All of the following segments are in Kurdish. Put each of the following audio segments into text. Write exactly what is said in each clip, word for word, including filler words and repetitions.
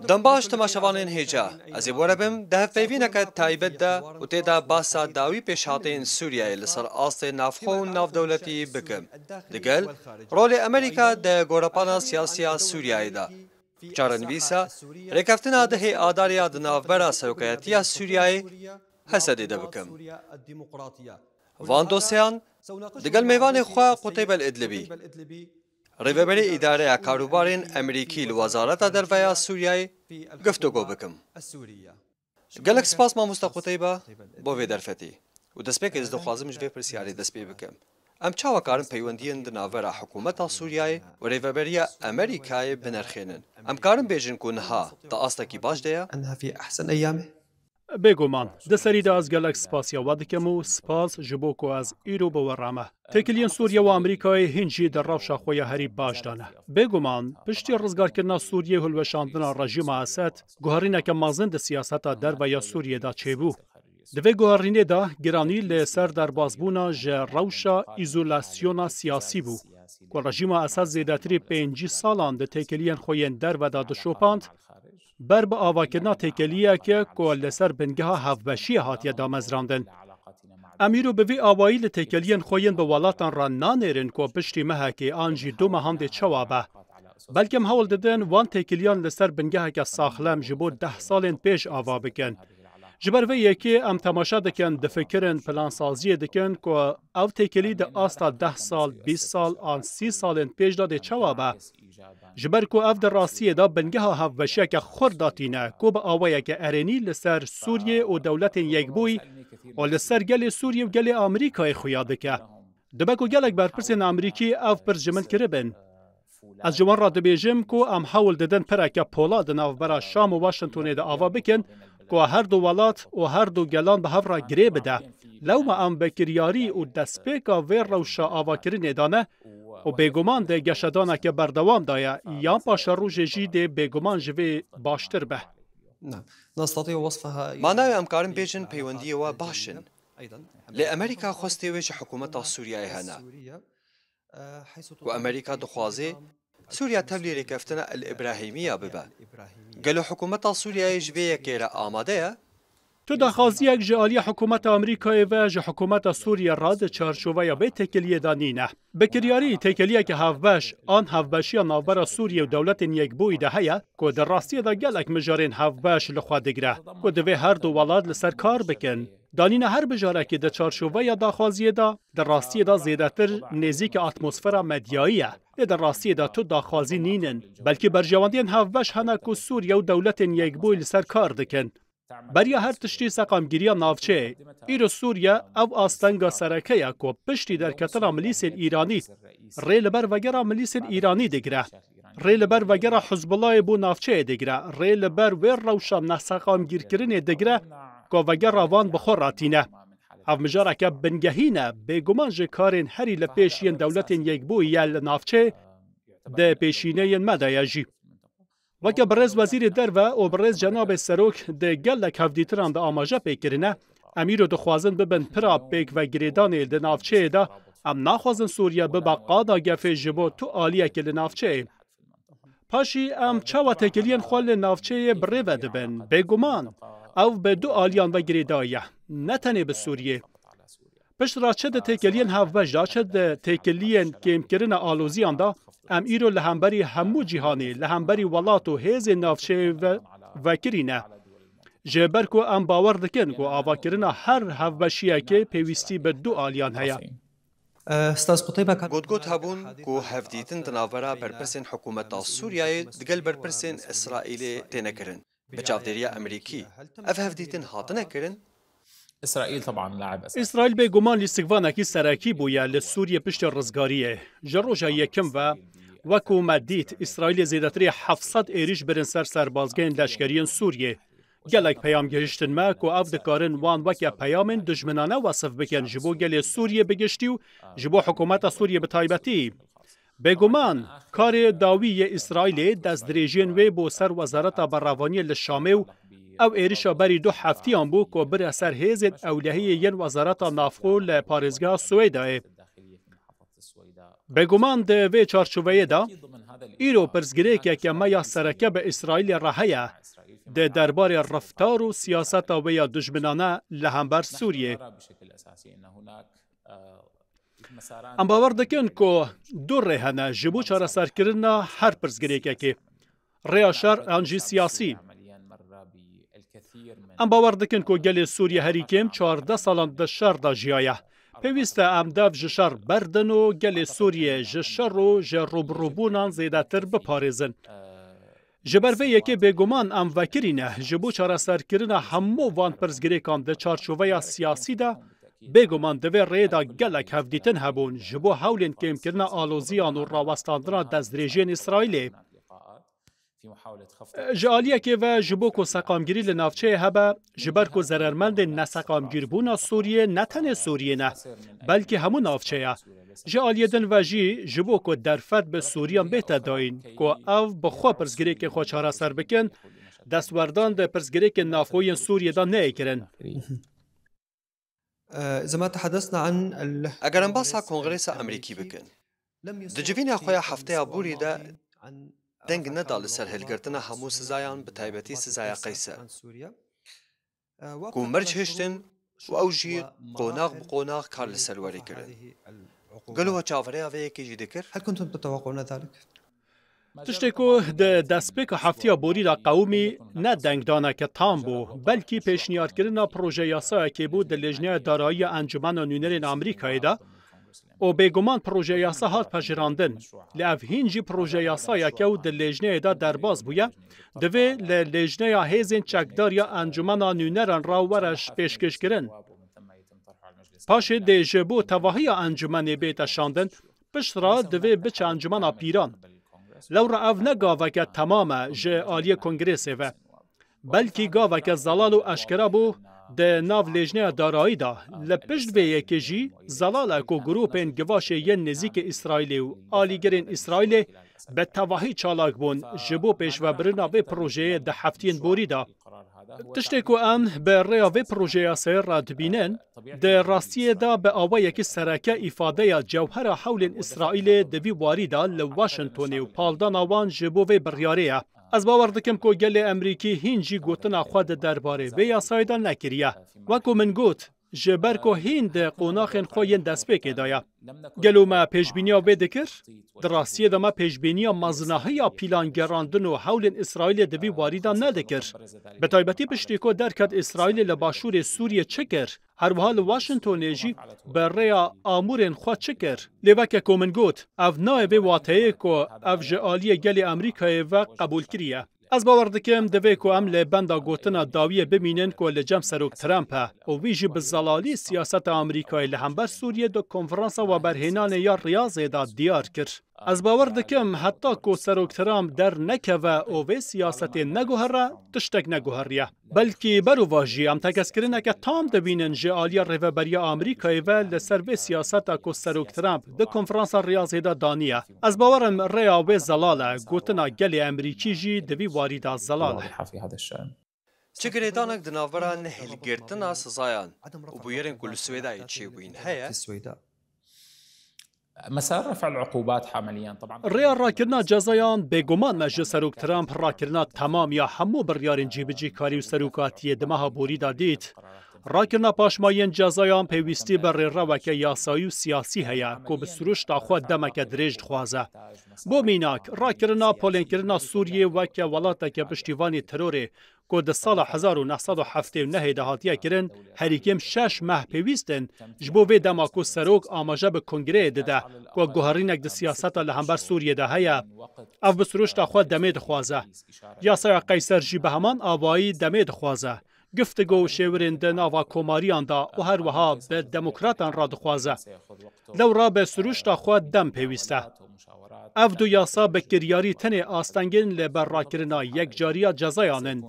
Dem baş temaşevanên hêja. Ez ê werebim di hevpeyvîneke taybet de û tê de basa dawî pêşhateyên Sûriyeyê li ser astê navxwe û navdewletî bikim. Digel rolê Amerîka di gorepana siyasî ya Sûriyeyê de. Çarenivîsa rêkeftina dehê Adarê ya di navbera serokayetiya Sûriyeyê Hesedê de bikim. Van dosyeyan digel mêvanê xwe Quteybe El Idlibî, rêveberê îdareya karûbarên Amerîkî li Wezareta Derve ya Sûriyeyê, giftûgo bikim. Gelek spas mamoste Quteybe bo vê derfetê. Û destpêkê ez dixwazim ji vê pirsyarê dest pê bikim. Em çawa karin peywendiyên di navbera hikûmeta Sûriyeyê û rêveberiya Amerîkayê binirxênin? Em karin bêjin ku niha di astekî baş de ye? أنها في أحسن أيامه. Bêguman, di serî de ez gelek spasiya we dikim û spas ji bo ku ez îro bi we re me. Têkiliyên Sûriye û Amerîkayê hîn jî di rewşa xwe ya herî baş de ne. Bêguman, piştî rizgarkirina Sûriyê û hilweşandina rejîma Esed, guherîneke mezin di siyaseta derve ya Sûriyê de çêbû. Di vê guherînê de giranî li ser derbasbûna ji rewşa îzolasyona siyasî bû, ku rejîma Esed zêdetirî pêncî salan di têkiliyên xwe yên derve de dişopand, ber bi avakirina têkiliyeke ku li ser bingeha hevbeşiyê hatiye damezrandin. Em îro bi vî awayî li têkiliyên xwe yên bi welatan re nanêrin ku piştî mehekê an jî du mehan dê çawa be. Belkî em hewl didin wan têkiliyan li ser bingeheke saxlem ji bo deh salên pêş ava bikin. Ji ber vê yekê em temaşe dikin, difikirin, plansaziyê dikin ku ev têkilî di asta deh sal, bîst sal an sî salên pêş de dê çawa be. Ji ber ku ev di rastiyê de bingeha hevbeşiyeke xurt de tîne ku bi awayeke erênî li ser Sûriyê û Dewletên Yekbûyî û li ser gelê Sûriyê û gelê Amerîkayê xuya dike. Dibe ku gelek berpirsên Amerîkî ev pirs ji min kiribin. Ez ji wan re dibêjim ku em hewl didin pireke pola di navbera Şam û Washingtonê de ava bikin ku her du welat û her du gelan bi hev re girê bide. Lewma em bi kiryarî û destpêka vê rewşa avakirinê de ne û bêguman di geşedaneke berdewam de ye, yan paşerojê jî dê bêguman ji vê baştir be. نعم، نستطيع وصفها. Manayê em karin bêjin peywendiyê we baş in. Lê Amerîka xwestê wê ji hikûmeta Sûriyeyê hene. Ku Amerîka dixwaze Sûriya tevlî rêkeftina El Îbrahîmiya bibe. Gelo hikûmeta Sûriyeyê ji vê yekê re amade ye? Tu daxwaziyek ji aliyê hikûmeta Amerîkayê ve ji hikûmeta Sûriyê re di çarçoveya vê têkiliyê de nîne. Bi kiryarî têkiliyeke hevbeş an hevbeşiya navbera Sûriyê û Dewletên Yekbûyî de heye ku di rastiyê de gelek mijarên hevbeş li xwe digire ku divê her du welat li ser kar bikin. Danîna her mijarekê di çarçoveya daxwaziyê de, di rastiyê de zêdetir nêzîkî atmosfera medyayî ye. Lê di rastiyê de tu daxwazî nînin. Belkî berjewendiyên hevbeş hene ku Sûriye û Dewletên Yekbûyî li ser kar dikin. Beriya her tiştî seqamgiriya navçeyê. Îro Sûriye ew astenga sereke ye ku piştî derketina milîsên Îranî rê li ber vegera milîsên Îranî digire. Rê li ber vegera Hizbullahê bo navçeyê digire. Rê li ber wê rewşa neseqamgîrkirinê digire ku vegera van bi xwe re tîne. Ev mijareke bingehîn e, bêguman ji karên herî li pêş yên Dewletên Yekbûyî ye li navçeyê, di pêşîneyên me de ye jî. Weke birêz Wezîrê Derve û birêz Cenabê Serok di gelek hevdîtinan de amaje pê kirine, em îro dixwazin bibin pira pêkvegirêdanê di navçeyê de, em naxwazin Sûriye bibe qada gefê ji bo tu aliyekê li navçeyê. Paşî em çawa têkiliyên xwe li navçeyê bi rê ve dibin? Bêguman, ew bi du aliyan ve girêdayî ye, ne tenê bi Sûriyê. Pişt re çi di têkiliyên hevbeş de, çi di têkiliyên kêmkirina aloziyan de, em îro li hemberî hemû cîhanê, li hemberî welat û hêzên navçeyê ve vekirî ne. Ji ber ku em bawer dikin ku avakirina her hevbeşiyekê pêwîstî bi du aliyan heye. Staz Quteybe ka- Gotgot hebûn ku hevdîtin di navbera berpirsên hikûmeta Sûriyeyê digel berpirsên Îsraîlê têne kirin. Bi çavdêriya Amerîkî ev hevdîtin hatine kirin? Îsraîl, teban, laib esas. Îsraîl bêguman lîstikvanekî serekî bûye li Sûriyê piştî rizgariyê. Ji roja yekim ve, wekû me dît, Îsraîlê zêdetirî heft sed êrîş birin ser serbazgehên leşkeriyên Sûriyê. Gelek peyam gihiştin me ku ev dikarin wan weke peyamên dijminane wesif bikin ji bo gelê Sûriyê bi giştî û ji bo hikûmeta Sûriyê bi taybetî. Bêguman, karê dawî yê Îsraîlê destdirêjiyên wê bo ser Wezareta Berevaniyê li Şamê û ew êrişa berî du heftiyan bû ku bire ser hêzên ewlehiyê yên Wezareta Navxwe li parêzgeha Swêdayê. Bêguman di vê çarçoveyê de, îro pirsgirêkeke me ya sereke bi Îsraîlê re heye, di derbarê reftar û siyaseta wê ya dijminane li hember Sûriyê. Em bawer dikin ku du rê hene ji bo çareserkirina her pirsgirêkekê. Rêya şer an jî siyasî. Em bawer dikin ku gelê Sûriye herî kêm çardeh salan di şer de jiyaye. Pêwîst e em dev ji şer berdin û gelê Sûriye ji şer û ji rûbirûbûnan zêdetir biparêzin. Ji ber vê yekê bêguman em vekirî ne ji bo çareserkirina hemû van pirsgirêkan di çarçoveya siyasî de, bêguman di vê rêyê de gelek hevdîtin hebûn ji bo hewlên kêmkirina aloziyan û rawestandina destdirêjiyên Îsraîlê. Ji aliyekê ve ji bo ku seqamgirî li navçeyê hebe, ji ber ku zerermendên neseqamgîrbûna Sûriyê ne tenê Sûriyê ne, belkî hemû navçe ye. Ji aliyê din ve jî ji bo ku derfet bi Sûriyan bête dayîn, ku ev bi xwe pirsgirêkên xwe çareser bikin, destwerdan di pirsgirêkên navxwe yên Sûriyê de neyê kirin. Eger em basa Kongresa Amerîkî bikin, di civîna xwe ya hefteya borî de deng neda li ser hilgirtina hemû sizayan, bi taybetî sizaya Qeyser, ku merc hiştin û ew jî qonax bi qonax kar li ser werê kirin. Gelo we çaverêya vê yekê jî dikir? Tiştê ku di destpêka heftiya borî de qewimî ne dengdaneke tam bû, belkî pêşniyarkirina projeyasayekê bû di Lêjneya Darayî ya Encûmena Nûnerên Amerîkayê de û bêguman projeyasa hat pejirandin. Lê ev hîn jî projeyasayeke û di lêjneyê de derbas bûye, divê li Lêjneya Hêzên Çekdar ya Encûmena Nûneran re were pêşkêşkirin. Paşê dê ji bo tevahiya encûmenê bête şandin, piştre divê biçe Encûmena Pîran. Lewra ev ne gaveke temam e ji aliyê Kongrêsê ve. Belkî gaveke zelal û eşkera bû di nav Lêjneya Darayî de. Li pişt vê yekê jî zelal e ku grûpên givaşê yên nêzîkê Îsraîlê û alîgirên Îsraîlê bi tevahî çalak bûn ji bo pêşvebirina vê projeyê di heftiyên borî de. Tiştê ku em bi rêya vê projeyasayê re dibînin, di rastiyê de bi awayekî sereke îfadeya cewhera hewlên Îsraîlê di vî warî de li Washingtonê û paldana wan ji bo vê biryarê ye. Ez bawer dikim ku gelê Emerîkî hîn jî gotina xwe di derbarê vê yasayê de nekiriye. Wek ku min got, ji ber ku hîn di qonaxên xwe yên destpêkê de ye. Gelo me pêşbîniya vê dikir? Di rastiyê de me pêşbîniya mezinahiya pîlangerandin û hewlên Îsraîlê di vî warî de nedikir. Bi taybetî piştî ku derket Îsraîlê li başûrê Sûriyê çi kir, her wiha li Washingtonê jî bi rêya amûrên xwe çi kir. Lê weke ku min got, ev nayê vê wateyê ku ev ji aliyê gelê Amerîkayê ve qebûl kiriye. Ez bawer dikim, divê ku em li benda gotina dawiyê bimînin ku li cem Serok Trump e û wî jî bi zelalî siyaseta Amerîkayê li hember Sûriyê di konferansa weberhênanê ya Riyazê de diyar kir. Ez bawer dikim, heta ku Serok Trump dernekeve û vê siyasetê neguhere, tiştek neguheriye. Belkî berovajî em tekezkirineke tam dibînin ji aliya Rêveberiya Amerîkayê ve li ser vê siyaseta ku Serok Trump di konferansa Riyazê de daniye. Ez bawer im rêya wê zelal e, gotina gelê Emerîkî jî di vî warî de zelal e. Çi girêdanek di navbera nehilgirtina sizayan û bûyerên ku li Swêdayê çêbûyîn heye? Rêya rakirina cezayan bêguman me ji Serok Trump rakirina temam ya hemû biryarên cîbicîkarî û serokatiyê di meha borî de dît. Rakirina paşmayiyên cezayan pêwîstî bi rêreweke yasayî û siyasî heye ku bi sirûşta xwe demeke dirêj dixwaze. Bo mînak, rakirina polênkirina Sûriyê weke welateke piştîvanê terorê ku di sala hezar û neh sed û heftê û nehê de hatiye kirin, herî kêm şeş meh pêwîst in ji bo vê dema ku serok amaje bi kongreyê dide ku guherînek di siyaseta li hember Sûriyê de heye. Ev bi sirûşta xwe demê dixwaze. Yasaya Qeyser jî bi heman avayî demê dixwaze. Giftigo û şêwirên di nava komariyan de û her wiha bi demokratan re dixwaze. Lewra bi sirûşta xwe dem pêwîst e. Ev du yasa bi kiryarî tenê astengên li ber rakirina yekcariya cezayan in.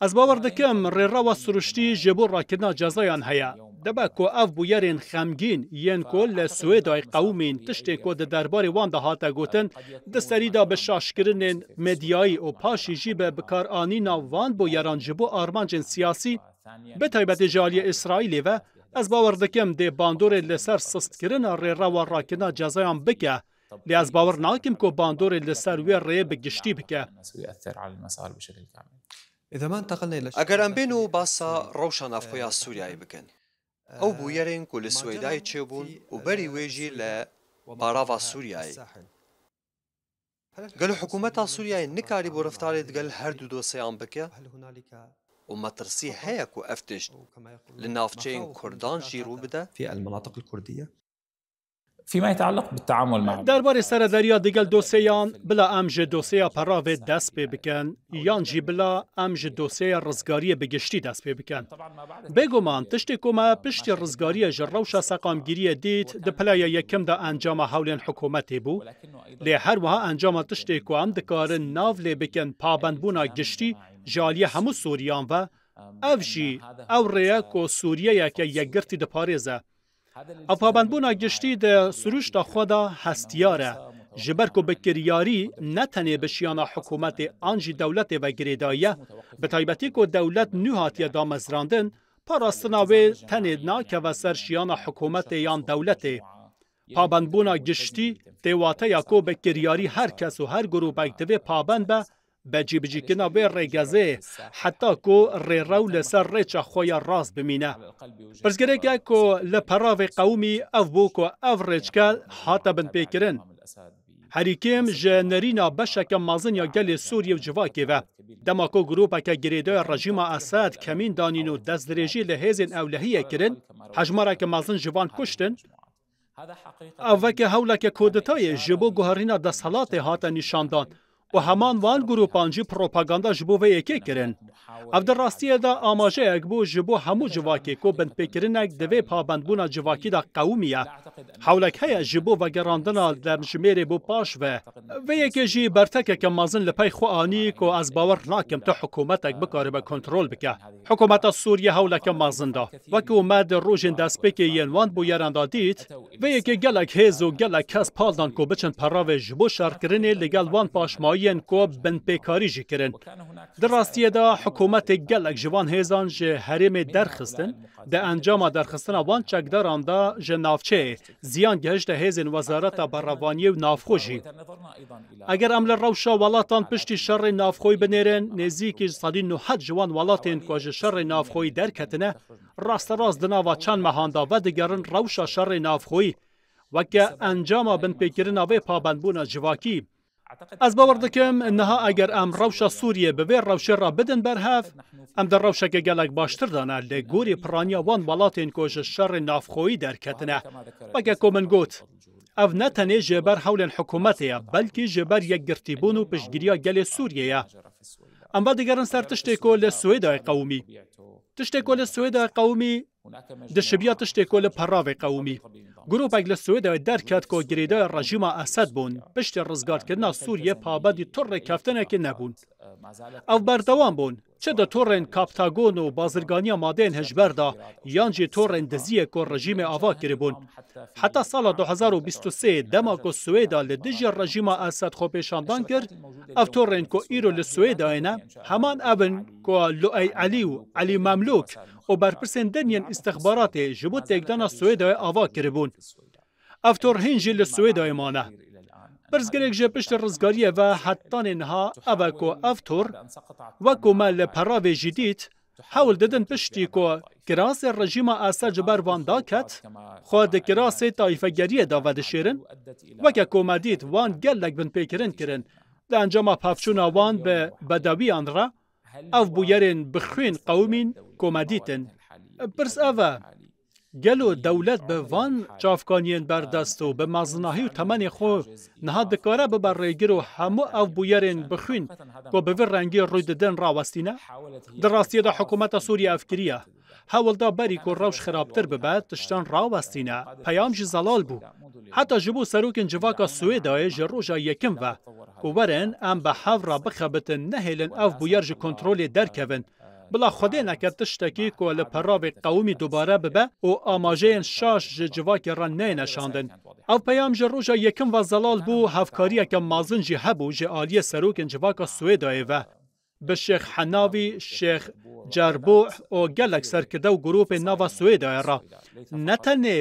Ez bawer dikim rêrewa siruştî ji bo rakirina cezayan heye. Dibe ku ev bûyerên xemgîn yên ku li Swêdayê qewimîn tiştê ku di derbarê wan de hate gotin, di serî de bi şaşkirinên medyayî û paşî jî bi bikaranîna van bûyeran ji bo armancên siyasî, bi taybetî ji aliyê Îsraîlê ve, Ez bawer dikim dê bandorê li ser sistkirina rêrewa rakirina cezayan bike, lê ez bawer nakim ku bandorê li ser wê rêyê bi giştî bike. Eger em bên û basa rewşa navxweya Sûriyeyê bikin, ew bûyerên ku li Swêdayê çêbûn û berî wê jî li parava Sûriyeyê. Gelo hikûmeta Sûriyeyê nikarîbû reftarê digel her du doseyan bike? Û metirsî heye ku ev tişt li navçeyên Kurdan jî rû bide? فيما يتعلق بالتعامل مع Derbarê serederiya digel doseyan, bila em ji doseya peravê dest pê bikin, yan jî bila em ji doseya rizgariyê bi giştî dest pê bikin. Bêguman, tiştê ku me piştî rizgariyê ji rewşa seqamgiriyê dît, di pileya yekim de encama hewlên hikûmetê bû. Lê her wiha encama tiştê ku em dikarin nav lê bikin pabendbûna giştî ji aliyê hemû Sûriyan ve, ev jî ew rê ye ku Sûriyeyeke yekgirtî diparêze. Ev pabendbûna giştî di sirûşta xwe de hestiyar e, ji ber ku bi kiryarî ne tenê bi şiyana hikûmetê an jî dewletê ve girêdayî ye, bi taybetî ku dewlet nû hatiye damezrandin, parastina wê tenê nakeve ser şiyana hikûmetê yan dewletê. Pabendbûna giştî tê wateya ku bi kiryarî her kes û her grûpek divê pabend be, bi cîbicîkirina vê rêgezê, heta ku rêrew li ser rêça xwe ya rast bimîne. Pirsgirêkek ku li peravê qewimî ev bû ku ev rêçke hate binpêkirin. Herî kêm ji nerîna beşeke mezin ya gelê Sûriyê û civakê ve. Dema ku grûpeke girêdaya rejîma Esed kemîn danîn û destdirêjî li hêzên ewlehiyê kirin, hejmareke mezin ji van kuştin, Ev weke hewleke kudetayê ji bo guherîna desthilatê hate nîşandan û heman wan grûpan jî propaganda ji bo vê yekê kirin. Ev di rastiyê de amajeyek bû ji bo hemû civakê ku binpêkirinek di vê pabendbûna civakî de qewimiye. Hewlek heye ji bo vegerandina demjimêrê bo paş ve. Vê yekê jî bertekeke mezin li pey xwe anî ku ez bawer nakim tu hikûmetek bikaribe kontrol bike. Hikûmeta Sûriyê hewleke mezin da. Wekî me di rojên destpêkê yên wan bûyeran de dît, vê yekê gelek hêz û gelek kes pal dan ku biçin peravê ji bo şerkirinê li gel wan paşmayiyên ku binpêkarî jî kirin. Di rastiyê de hikûmetê gelek ji van hêzan ji herêmê derxistin, di encama derxistina wan çekdaran de ji navçeyê ziyan gihişte hêzên Wezareta Berevaniyê û Navxwe jî. Eger em li rewşa welatan piştî şerê navxweyî binêrin, nêzîkî sedî newed ji wan welatên ku ji şerê navxweyî derketine, rasterast di nava çend mehan de vedigerin rewşa şerê navxweyî weke encama binpêkirina vê pabendbûna civakî. Ez bawer dikim, niha eger em rewşa Sûriyê bi vê rewşê re bidin ber hev, em di rewşeke gelek baştir de ne li gorî piraniya wan welatên ku ji şerê navxweyî derketine. Weke ku min got, ev ne tenê ji ber hewlên hikûmetê ye, belkî ji ber yekgirtîbûn û piştgiriya gelê Sûriyê ye. Em vedigerin ser tiştê ku li Swêdayê qewimî. Tiştê ku li Swêdayê qewimî, dişibiya tiştê ku li peravê qewimî. Grûpek li Swêdayê derket ku girêdaya rejîma Esed bûn, piştî rizgarkirina Sûriyê pabendî tu rêkeftinekê nebûn. Ew berdewam bûn, çi di torên Kaptagon û bazirganiya madeyên hişber de, yan jî torên diziyê ku rejîmê ava kiribûn. Heta sala du hezar û bîst û sê, dema ku Swêda li dijî rejîma Esed xwepêşandan kir, ev torên ku îro li Swêdayê ne, heman ev in ku Luey Elî û Elî Memlûk û berpirsên din yên îstixbaratê ji bo têkdana Swêdayê ava kiribûn. Ev tor hîn jî li Swêdayê mane. Pirsgirêk ji piştî rizgariyê ve hetanê niha ev e ku ev tor, wek ku me li peravê jî dît, hewl didin piştî ku kirasê rejîma Esed ji ber van daket, xwe di kirasê tayfegeriyê de vedişêrin. Weke ku me dît, wan gelek binpêkirin kirin. Di encama pevçûna wan bi bedewiyan re, ev bûyerên bi xwîn qewimîn ku me dîtin. Pirs ev e, gelo dewlet bi van çavkaniyên berdest û bi mezinahî û temenê xwe niha dikare bibe rêgir û hemû ev bûyerên bi xwîn ku bi vî rengî rû didin rawestîne? Di rastiyê de hikûmeta Sûriyê ev kiriye. Hewl da berî ku rewş xirabtir bibe, tiştan rawestîne. Peyam jî zelal bû. Heta ji bo serokên civaka Swêdayê ji roja yekim ve ku werin em bi hev re bixebitin, nehêlin ev bûyer ji kontrolê derkevin. Bila Xwedê neke tiştekî ku li peravê qewimî dubare bibe û amajeyên şaş ji civakê re neyêne şandin. Ev peyam ji roja yekim ve zelal bû, hevkariyeke mezin jî hebû ji aliyê serokên civaka Swêdayê ve. bi Şêx Henavî, Şêx Cerbûh û gelek serkirde û grûpên nava Swêdayê re. Ne tenê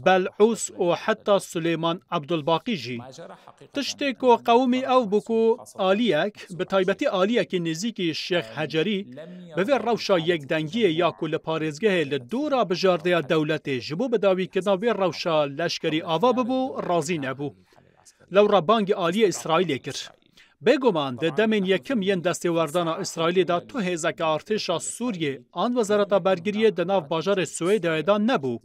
Belûs û heta Suleyman Ebdulbaqî jî. Tiştê ku qewimî ew bû ku aliyek, bi taybetî aliyekî nêzîkî Şêx Hecerî, bi vê rewşa yekdengiyê ya ku li parêzgehê li dûra bijardeya dewletê ji bo bidawîkirina vê rewşa leşkerî ava bibû, razî nebû. Lewra bangî aliyê Îsraîlê kir. Bêguman di demên yekim yên destêwerdana Îsraîlê de tu hêzeke artêşa Sûriyê an Wezareta Bergiriyê di nav bajarê Swêdayê de nebû.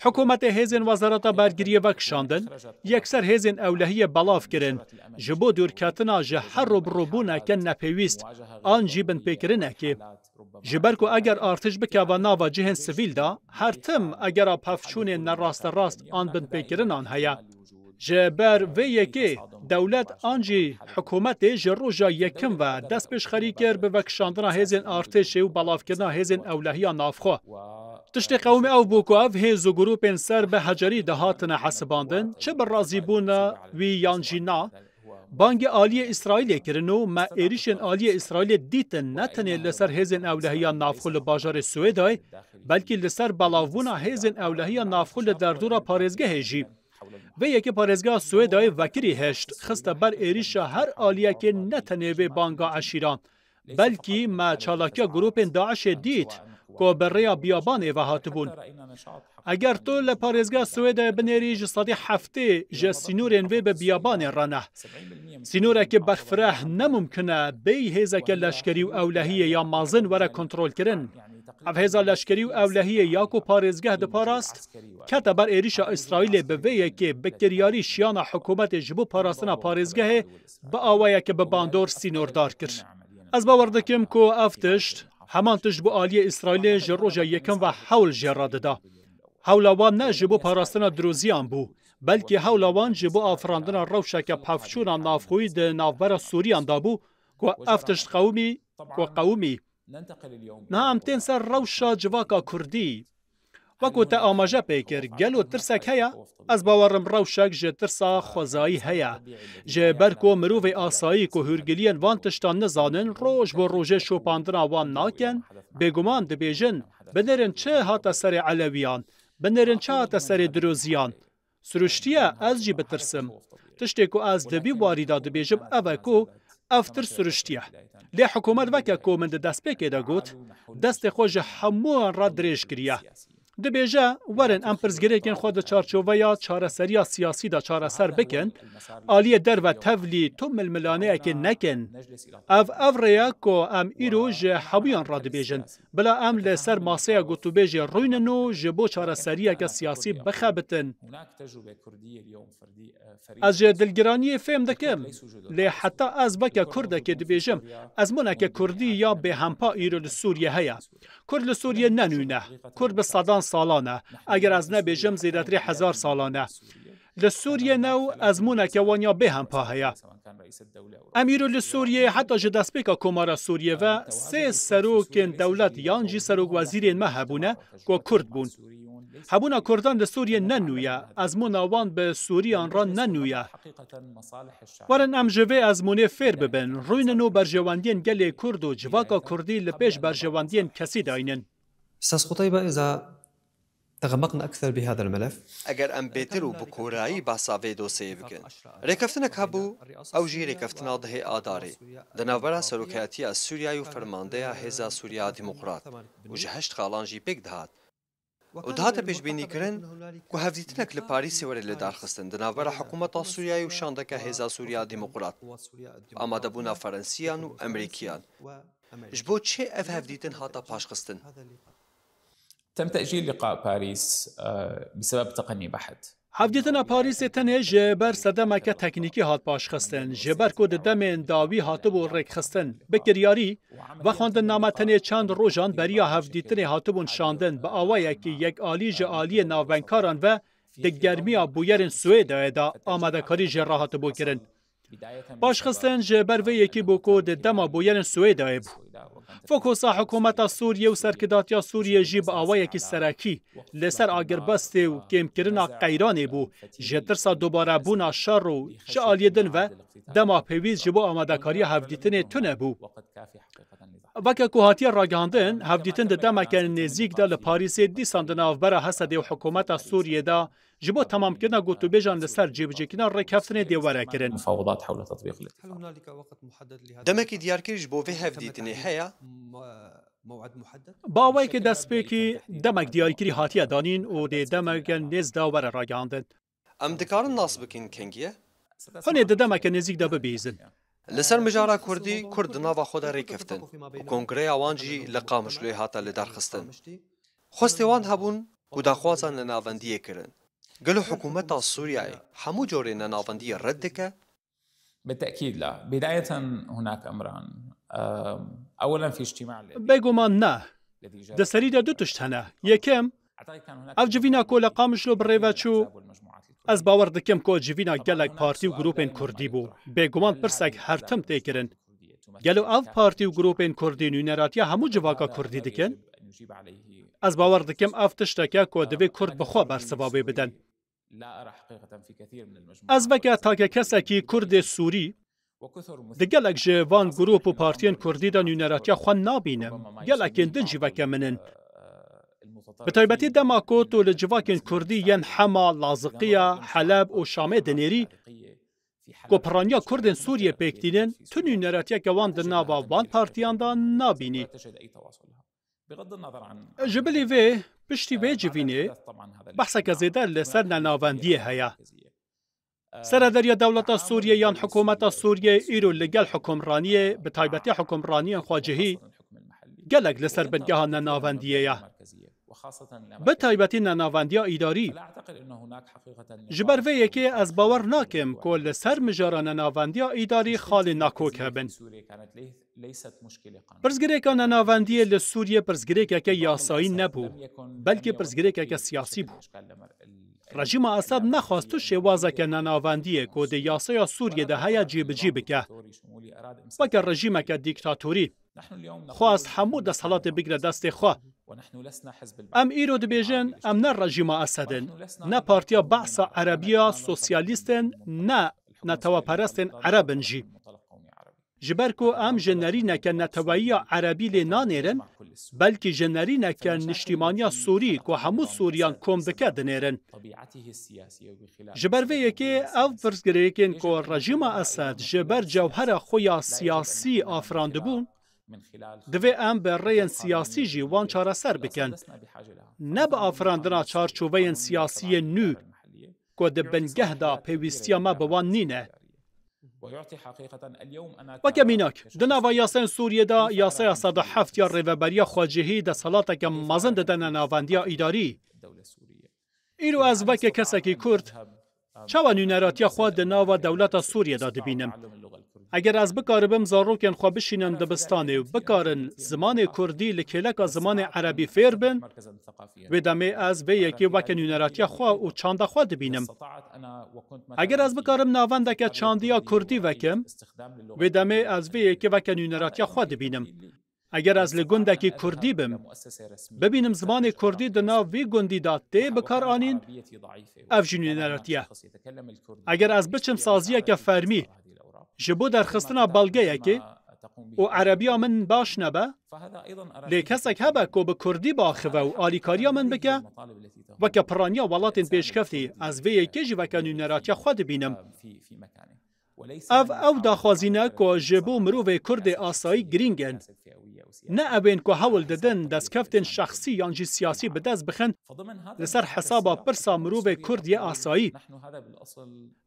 Hikûmetê hêzên Wezareta Bergiriyê vekişandin, yekser hêzên ewlehiyê belav kirin, ji bo dûrketina ji her rûbirûbûneke nepêwîst an jî binpêkirinekê. Ji ber ku eger artêş bikeve nava cihên sivîl de, her tim egera pevçûnên nerasterast an binpêkirinan heye. Ji ber vê yekê dewlet an jî hikûmetê ji roja yekim ve destpêşxerî kir bi vekişandina hêzên artêşê û belavkirina hêzên ewlehiya navxwe. Tiştê qewimî ew bû ku ev hêz û grûpên ser bi Hecerî dihatine hesibandin, çi bi razîbûna wî yan jî na, bangî aliyê Îsraîlê kirin û me êrîşên aliyê Îsraîlê dîtin ne tenê li ser hêzên ewlehiya navxwe li bajarê Swêdayê, belkî li ser belavbûna hêzên ewlehiya navxwe li derdora parêzgehê jî. Vê yekê parêzgeha Swêdayê vekirî hişt, xiste ber êrîşa her aliyekê ne tenê vê banga eşîran, belkî me çalakiya grûpên DAIŞê dît ku bi rêya biyabanê ve hatibûn. Eger tu li parêzgeha Swêdayê binêrî ji sedî heftê ji sînorên vê bi biyabanê re ne. Sînorekî berfireh ne mumkin e bêyî hêzeke leşkerî û ewlehiyê ya mezin were kontrolkirin. Ev hêza leşkerî û ewlehiyê ya ku parêzgeh diparast, kete ber êrîşa Îsraîlê bi vê yekê bi kiryarî şiyana hikûmetê ji bo parastina parêzgehê bi awayeke bi bandor sînordar kir. Ez bawer dikim ku ev tişt, heman tişt bo aliyê Îsraîlê ji roja yekem ve hewl jê re dida. Hewla wan ne ji bo parastina Drûziyan bû, belkî hewla wan ji bo afirandina rewşeke pevçûna navxweyî di navbera Sûriyan de bû ku ev tişt qewimî, ku qewimî. Niha em tên ser rewşa civaka kurdî. Wek ku te amaje pê kir, gelo tirsek heye? Ez bawer im rewşek ji tirsa xwezayî heye. Ji ber ku mirovê asayî ku hûrgiliyên van tiştan nizanin, roj bo rojê şopandina wan nakin, bêguman dibêjin, binêrin çi hate serê Elewiyan, binêrin çi hate serê Dirûziyan. Siruştiye, ez jî bitirsim. Tiştê ku ez di vî warî de dibêjim ev e ku ev tirs siruştiye. Lê hikûmet weke ku min di destpêkê de got, destê xwe ji hemûyan re dirêj kiriye. Dibêje, werin em pirsgirêkên xwe di çarçoveya çareseriya siyasî de çareser bikin, aliyê derve tevlî tu milmilaneyekê nekin. Ev, ev rê ye ku em îro ji hemûyan re dibêjin. Bila em li ser maseya gotûbêjê rûnin û ji bo çareseriyeke siyasî bixebitin. Ez ji dilgiraniyê fêm dikim, lê heta ez weke Kurdekê dibêjim, ezmûneke Kurdî ya bêhempa îro li Sûriyê heye. Kurd li Sûriyê ne nû ne. Kurd bi sedan salan e. Eger ez nebêjim, zêdetirî hezar salan e. Li Sûriyê ne û ezmûneke wan ya bêhempa heye. Em îro li Sûriyê heta ji destpêka Komara Sûriyê ve sê serokên dewlet yan jî serokwezîrên me hebûne ku Kurd bûn. Hebûna Kurdan li Sûriyê ne nû ye, ezmûna wan bi Sûriyan re ne nû ye. Werin em ji vê ezmûnê fêr bibin, rûnin û berjewendiyên gelê Kurd û civaka Kurdî li pêş berjewendiyên kesî daynin. أستاذ قتيبة، إذا تغمقنا أكثر بهذا الملف. Eger em bêtir û bi korayî behsa vê dosyeyê bikin. Rêkeftinek hebû, ew jî rêkeftina dehê Adarê. Di navbera Serokayetiya Sûriyayê û Fermandeya Hêza Sûriya Demokrat û ji heşt xalan jî pêk dihat. Û dihate pêşbînîkirin ku hevdîtinek li Parîsê were lidarxistin di navbera hikûmeta Sûriyayê û şandeke Hêza Sûriya Demokrat, bi amadebûna Ferensiyan û Emerîkiyan. Ji bo çi ev hevdîtin hate paşxistin? تم تأجيل لقاء باريس، آه، بسبب تقني بحت. Hevdîtina Parîsê tenê ji ber sedemeke teknîkî hat paşxistin, ji ber ku di demên dawî hatibû rêkxistin. Bi kiryarî, vexwendiname tenê çend rojan beriya hevdîtinê hatibûn şandin, bi awayekî yekalî ji aliyê navbengkaran ve di germiya bûyerên Swêdayê de amadekarî jê re hatibû kirin. Paşxistin ji ber vê yekê bû ku di dema bûyerên Swêdayê bû. Fokusa hikûmeta Sûriyê û serkidatiya Sûriyê jî bi awayekî serekî li ser agirbestê û kêmkirina qeyranê bû, ji tirsa dubarebûna şer û ji aliyê din ve dema pêwîst ji bo amadekariya hevdîtinê tune bû. Weke ku hatiye ragihandin, hevdîtin di demeke nêzîk de li Parîsê dîsan di navbera Hesedê û hikûmeta Sûriyê de ji bo temamkirina gotûbêjan li ser cêbicêkirina rêkeftinê dê were kirin. مفاوضات حول تطبيق الاتفاق. Demekî diyarkirî ji bo vê hevdîtinê heye? Bi awayekî destpêkî demek diyarkirî hatiye danîn û dê demeke nêz de were ragihandin. Em dikarin nas bikin kengî ye? Hûn ê di demeke nêzîk de bibihîzin. Li ser mijara Kurdî, Kurd di nava xwe de rêkeftin û kongreya wan jî li Qamişloyê hate lidarxistin. Xwestê wan hebûn ku daxwaza nenavendiyê kirin. Gelo hikûmeta Sûriyeyê hemû corê nenavendiyê red dike? بالتأكيد لا. بداية هناك أمران. أم، أولا في اجتماع ال- Bêguman ne. Di serî de du tişt hene. Yekem, ev civîna ku li Qamişlo bi rê ve çû, ez bawer dikim ku civîna gelek partî û grûpên Kurdî bû. Bêguman pirsek her tim tê kirin. Gelo ev partî û grûpên Kurdî nûneratiya hemû civaka Kurdî dikin? Ez bawer dikim ev tişteke ku divê Kurd bi xwe bersiva wê bidin. Ez weke takekesekî Kurdê Sûrî di gelek ji van grûp û partiyên Kurdî de nûneratiya xwe nabînim. Gelekên din jî weke min in. Bi taybetî dema ku tu li civakên Kurdî yên Hema, Laziqiya, Heleb û Şamê dinêrî, ku piraniya Kurdên Sûriyê pêk tînin, tu nûneratiyeke wan di nava van partiyan de nabînî. Ji bilî vê, piştî vê civînê, behseke zêde li ser nenavendiyê heye. Serederiya dewleta Sûriyê yan hikûmeta Sûriyê îro li gel hikûmraniyê, bi taybetî hikûmraniyên xwecihî, gelek li ser bingeha nenavendiyê ye. Bi taybetî nenavendiya îdarî. Ji ber vê yekê ez bawer nakim ku li ser mijara nenavendiya îdarî xalê nakok hebin. Pirsgirêka nenavendiyê li Sûriyê pirsgirêkeke yasayî nebû, belkî pirsgirêkeke siyasî bû. Rejîma Esad nexwest tu şêwazeke nenavendiyê ku di yasaya Sûriyê de heye cîbicî bike. Weke rejîmeke dîktatorî. Xwest hemû desthilatê bigire destê xwe. Em îro dibêjin, em ne rejîma Esed in, ne partiya Behsa Erebiya Sosyalîst in, ne neteweperestên Ereb in jî. Ji ber ku em ji nerîneke neteweyiya Erebî lê nanêrin, belkî ji nerîneke niştîmaniya Sûrî ku hemû Sûriyan kom dike dinêrin. Ji ber vê yekê ev pirsgirêkên ku rejîma Esed ji ber cewhera xwe ya siyasî afirandibûn, divê em bi rêyên siyasî jî wan çareser bikin. Ne bi afirandina çarçoveyên siyasî yên nû ku di bingeh de pêwîstiya me bi wan nîne. Weke mînak, di nava yasayên Sûriyê de yasaya sed û heft ya rêveberiya xwecihî desthilateke mezin dide nenavendiya îdarî. Îro ez weke kesekî Kurd, çawa nûneratiya xwe di nava dewleta Sûriyê de dibînim? Eger ez bikaribim zarokên xwe bişînim dibistanê û bikarin zimanê Kurdî li kêleka zimanê Erebî fêr bin, wê demê ez vê yekê weke nûneratiya xwe û çanda xwe dibînim. Eger ez bikarim navendeke çandiya Kurdî vekim, wê demê ez vê yekê weke nûneratiya xwe dibînim. Eger ez li gundekî Kurdî bim, bibînim zimanê Kurdî di nav vî gundî de tê bikaranîn, ev jî nûneratiye. Eger ez biçim saziyeke fermî ji bo derxistina belgeyekê û erebiya min baş nebe, lê kesek hebe ku bi Kurdî biaxive û alîkariya min bike, weke piraniya welatên pêşkeftî, ez vê yekê jî weke nûneratiya xwe dibînim. Ev ew daxwazî ne ku ji bo mirovê Kurdê asayî girîng in. Ne ew ên ku hewl didin destkeftên şexsî yan jî siyasî bi dest bixin li ser hesaba pirsa mirovê Kurd yê asayî.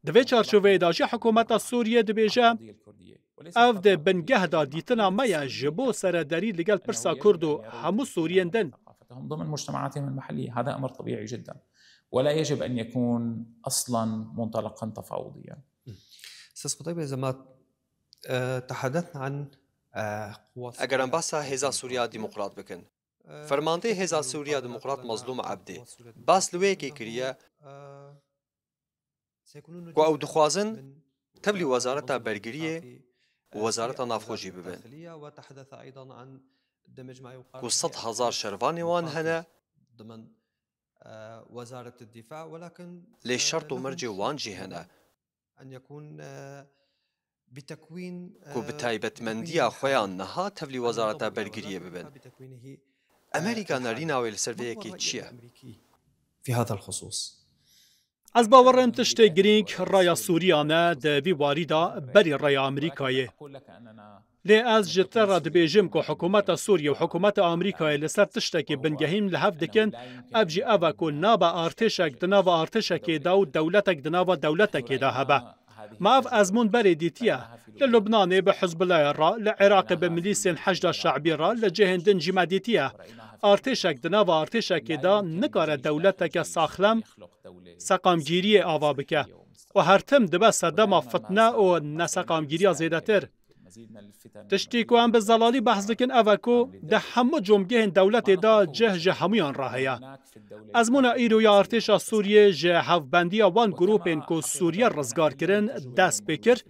Di vê çarçoveyê de jî hikûmeta Sûriyê dibêje, ev di bingeh de dîtina me ye ji bo serederî li gel pirsa Kurd û hemû Sûriyên din. ضمن مجتمعاتهم المحلية. هذا أمر طبيعي جدا، ولا يجب أن يكون أصلا منطلقا تفاوضيا. استاذ قطيبي، إذا ما آه، تحدثنا عن آه، قوات Eger em behsa hêza Sûriya Demokrat bikin, fermandê hêza Sûriya Demokrat Mazlûm Ebdê bas li wê yekê kiriye ku ew dixwazin Tevlî Wezareta Bergiriyê û Wezareta Navxwe jî bibin, ku sed hezar şervanê wan hene, lê şert û mercê wan jî hene, ku bi taybetmendiya xwe ya niha tevlî Wezareta Bergiriyê bibin. Emerîka nerîna wê li ser vê yekê çi ye? Ez bawer im tiştê girîng raya Sûriyan e di vî warî de berî raya Amerîkayê. Lê ez ji te re dibêjim ku hikûmeta Sûriyê û hikûmeta Amerîkayê li ser tiştekî bingehîn li hev dikin, ev jî ev e ku nabe artêşek di nava artêşekê de û dewletek di nava dewletekê de hebe. Me ev ezmûn berê dîtiye. Li Lubnanê bi Hizbulayê re, li Iraqê bi milîsên Heşda Şe'bî re, li cihên din jî me dîtiye. Artêşek di nava artêşekê de nikare dewleteke saxlem seqamgîriyê ava bike û her tim dibe serdema fitne û neseqamgîriya zêdetir. Tiştî ku em bi zelalî behs dikin ev e ku di hemû comgehên dewletê de cih ji hemûyan re heye. Ezmûna îro ya artêşa Sûriyê ji hevbendiya wan grûpên ku Sûriye rizgar kirin dest pê kir,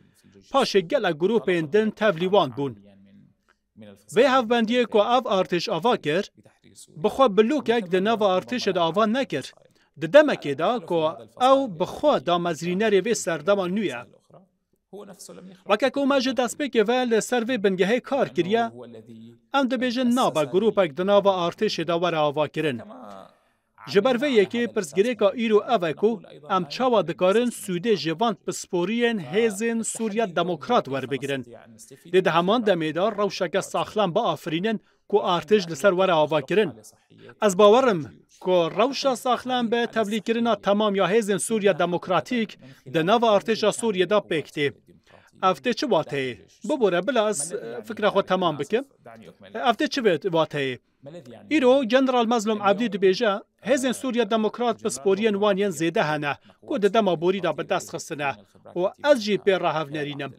paşê gelek grûpên din tevlî wan bûn. Vê hevbendiyê ku ev artêş ava kir, bi xwe bilûkek di nava artêşê de ava nekir. Di demekê de ku ew bi xwe damezrînerê vê serdema nû ye. Weke ku me ji destpêkê ve li ser vê bingehê kar kiriye, em dibêjin nabe grûpek di nava artêşê de were avakirin. Ji ber vê yekê pirsgirêka îro ev e ku em çawa dikarin sûdê ji van pisporiyên hêzên Sûriya Demokrat werbigirin. Lê di heman demê de rewşeke saxlem biafirînin ku artêş li ser were avakirin. Ez bawer im ku rewşa saxlem bi tevlîkirina temam ya hêzên Sûriya Demokratîk di nava artêşa Sûriyê de pêk tê. Ev tê çi wateyê? Bibore bila ez, e, fikra xwe temam bikim. Ev tê çi wê wateyê? Îro General Mezlûm Ebdî dibêje, hêzên Sûriya Demokrat pisporiyên wan yên zêde hene ku di dema borî de bi dest xistine û ez jî pê re hev nerînim.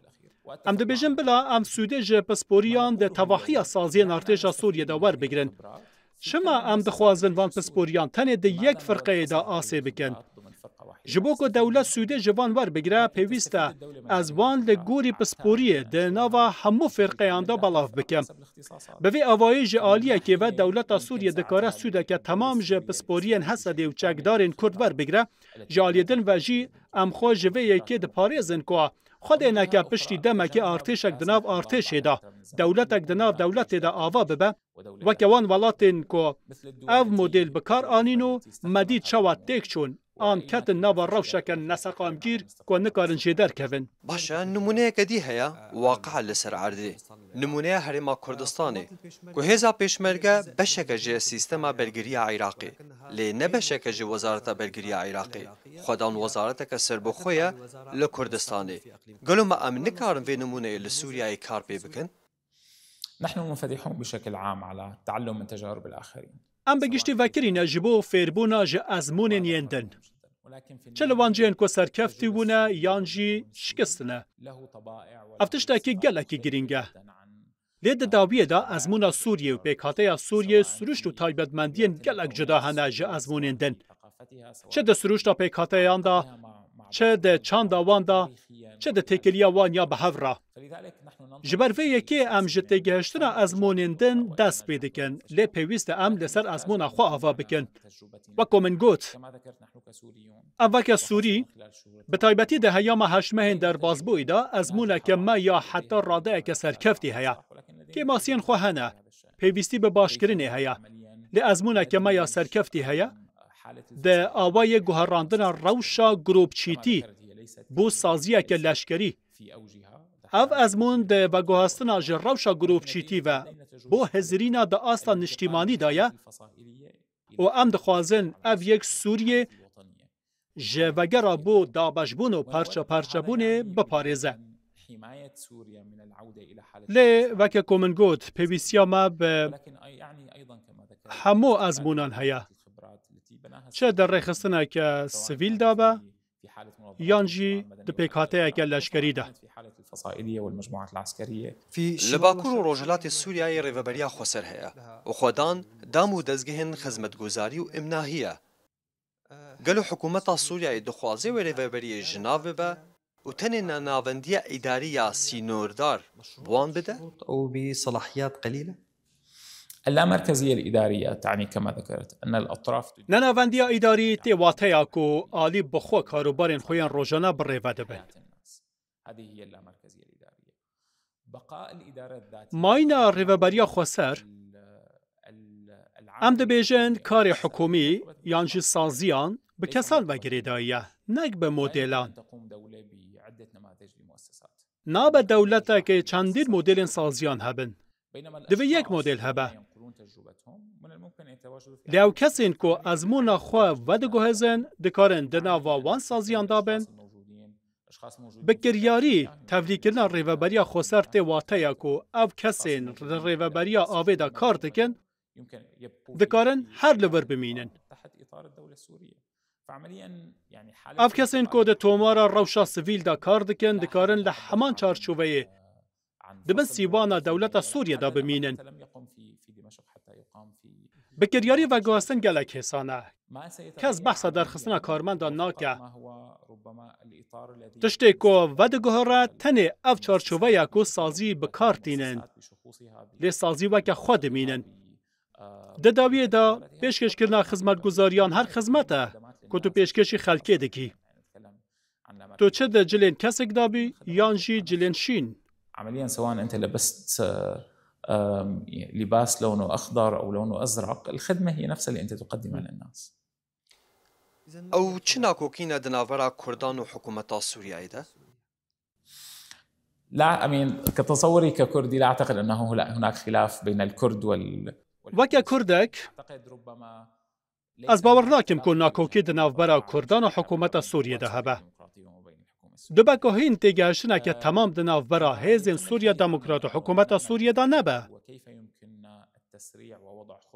Em dibêjin bila em sûdê ji pisporiyan di tevahiya saziyên artêşa Sûriyê de werbigirin. Çima em dixwazin van pisporiyan tenê di yek firqeyê de asê bikin? Ji bo ku dewlet sûdê ji van werbigire, pêwîst e ez wan li gorî pisporiyê di nava hemû firqeyan de belav bikim. Bi vê awayî ji aliyekê ve dewleta Sûriyê dikare sûdeke temam ji pisporiyên Hesedê û çekdarên Kurd werbigire, ji aliyê din ve jî em xwe ji vê yekê diparêzin ku Xwedê neke piştî demekê artêşek di nav artêşê de, dewletek di nav dewletê de ava bibe, weke wan welatên ku ev modêl bi kar anîn û me dît çawa têk çûn an ketin nava rewşeke neseqamgîr ku nikarin jê derkevin. Baş e, nimûneyeke dî heye, waqia li ser erdê. Nimûneya Herêma Kurdistanê, ku hêza Pêşmerge beşeke ji sîstema bergiriya Iraqê, lê ne beşeke ji Wezareta Bergiriya Iraqê, xwedan wezareteke serbixwe ye li Kurdistanê. Gelo me em nikarin vê nimûneyê li Sûriyeyê kar pê bikin? نحن منفتحون بشكل عام على التعلم من تجارب الآخرين. Em bi giştî vekirî ne ji bo fêrbûna ji ezmûnên yên din. Çi li wan cihên ku serkeftî bûne yan jî şikistine. Ev tiştekî gelekî girîng e. Lê di dawiyê de ezmûna Sûriyê û pêkhateya Sûriyê siruşt û taybetmendiyên gelek cuda hene ji ezmûnên din. Çi di siruşta pêkhateyan de, çi di çanda wan de, çi di têkiliya wan ya bi hev re. Ji ber vê yekê em ji têgihiştina ezmûnên din dest pê dikin, lê pêwîst e em li ser ezmûna xwe ava bikin. Wek ku min got, ev weke Sûrî, bi taybetî di heyama heşt mehên derbazbûyî de ezmûneke me ya heta radeyeke serkeftî heye. Kêmasiyên xwe hene, pêwîstî bi başkirinê heye. Lê ezmûneke me ya serkeftî heye, di awayê guherandina rewşa grûpçîtî bo saziyeke leşkerî. Ev ezmûn di veguhastina ji rewşa grûpçîtî ve bo hizirîna di asta niştîmanî de ye û em dixwazin ev yek Sûriyê ji vegera bo dabeşbûn û parçeparçebûnê biparêze. Lê weke ku min got, pêwîstiya me bi hemû ezmûnan heye. Çi di rêxistineke sivîl de be, yan jî di pêkhateyeke leşkerî de. Li Bakur û Rojhilatê Sûriyeyê rêveberiya xweser heye û xwedan dam û dezgehên xizmetguzarî û îmna heye. Gelo hikûmeta Sûriyeyê dixwaze wê rêveberiyê ji nav bibe? û tenê nenavendiya îdarî ya sînordar bi wan bide? أو بصلاحيات قليلة. اللامركزية الإدارية تعني كما ذكرت أن الأطراف تدير Nenavendiya îdarî tê wateya ku alî bi xwe karûbarên xwe yên rojane bi rê ve dibin. حياة الناس. هذه هي اللامركزية الإدارية. بقاء الإدارة الذاتية Mayîna rêveberiya xweser, ال- ال- em العمل dibêjin الذاتي karê ليس hikûmî مرتبطة yan jî بالمركز. saziyan bi ليس kesan مرتبطة ve girêdayî ye, بالمركز. nek bi لا يمكن modelan. أن تقوم دولة بعدة نماذج لمؤسسات. Nabe dewletekê çendîn modelên saziyan hebin. Divê yek model hebe. Lê ew kesên ku ezmûna xwe vediguhezin, dikarin di nava wan saziyan de bin. Bi kiryarî tevlîkirina rêveberiya xweser tê wateya ku ev kesên li rêveberiya avê de kar dikin, dikarin her li vir bimînin. Ev kesên ku di tomara rewşa sivîl de kar dikin, dikarin li heman çarçoveyê di bin sîbana dewleta Sûriyê de bimînin. Bi kiryarî veguhestin gelek hêsan e. Kes behsa derxistina karmendan nake. Tiştê ku vediguhere tenê ev çarçoveya ku sazî bi kar tînin. Lê sazî weke xwe dimînin. Di dawiyê de pêşkêşkirina xizmetguzariyan her xizmet e ku tu pêşkêşî xelkê dikî. Tu çi di cilên kesek de bî yan jî cilên şîn. عمليا سواء أنت لبست آه، آم، لباس لونه أخضر أو لونه أزرق، الخدمة هي نفسها اللي أنت تقدمها للناس. Ew çi nakokîne di navbera Kurdan û hikûmeta Sûriyeyê de? لا، I mean، كتصوري ككردي لا أعتقد أنه هلا- هناك خلاف بين الكرد وال Weke Kurdek, أعتقد ربما ez bawer nakim ku nakokî di navbera Kurdan û hikûmeta Sûriyê de hebe. Dibeko hîn têgehiştineke temam di navbera Hêzên Sûriya Demokrat û hikûmeta Sûriyê de nebe.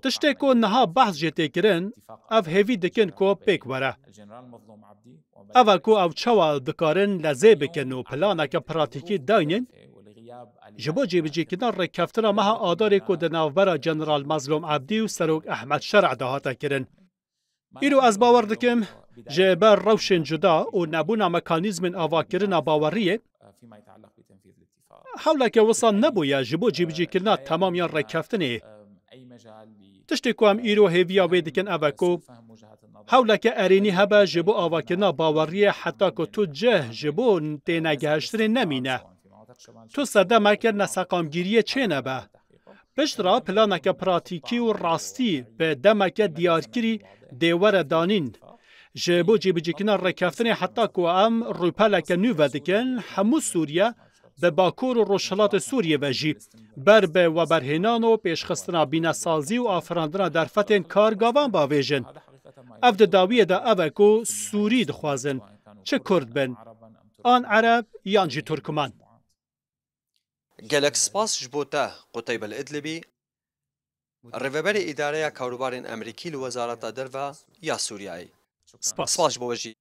Tiştê ku niha behs jê tê kirin, ev hêvî dikin ku pêk were. Ev e ku ew çawa dikarin lezê bikin û planeke pratîkî daynin, ji bo cêbicîkirina rêkeftina meha Adarê ku di navbera General Mazlûm Ebdî û Serok Ehmed Şer'a de hate kirin. Îro ez bawer dikim, ji ber rewşên cuda û nebûna mekanîzmên avakirina baweriyê, hewleke wisa nebûye ji bo cîbicîkirina temamiya rêkeftinê. Tiştê ku em îro hêviya wê dikin ev e ku hewleke erênî hebe ji bo avakirina baweriyê heta ku tu cih ji bo tênegehiştinê nemîne. Tu sedemeke neseqamgiriyê çênebe. Piştre planeke pratîkî û rastî bi demeke diyarkirî dê were danîn. Ji bo cîbicîkirina rêkeftinê heta ku em rûpeleke nû vedikin, hemû Sûriye bi Bakur û Rojhilatê Sûriyê ve jî ber bi weberhênan û pêşxistina bînesazî û afirandina derfetên kar gavan bavêjin. Ev di dawiyê de ev e ku Sûrî dixwazin, çi Kurd bin, an Ereb yan jî Turkman. Gelek spas ji bo te, Quteyb el-Idlibî, rêveberê îdareya karûbarên Amerîkî li Wezareta Derve ya Sûriyeyê. Spas. Spas ji bo we jî.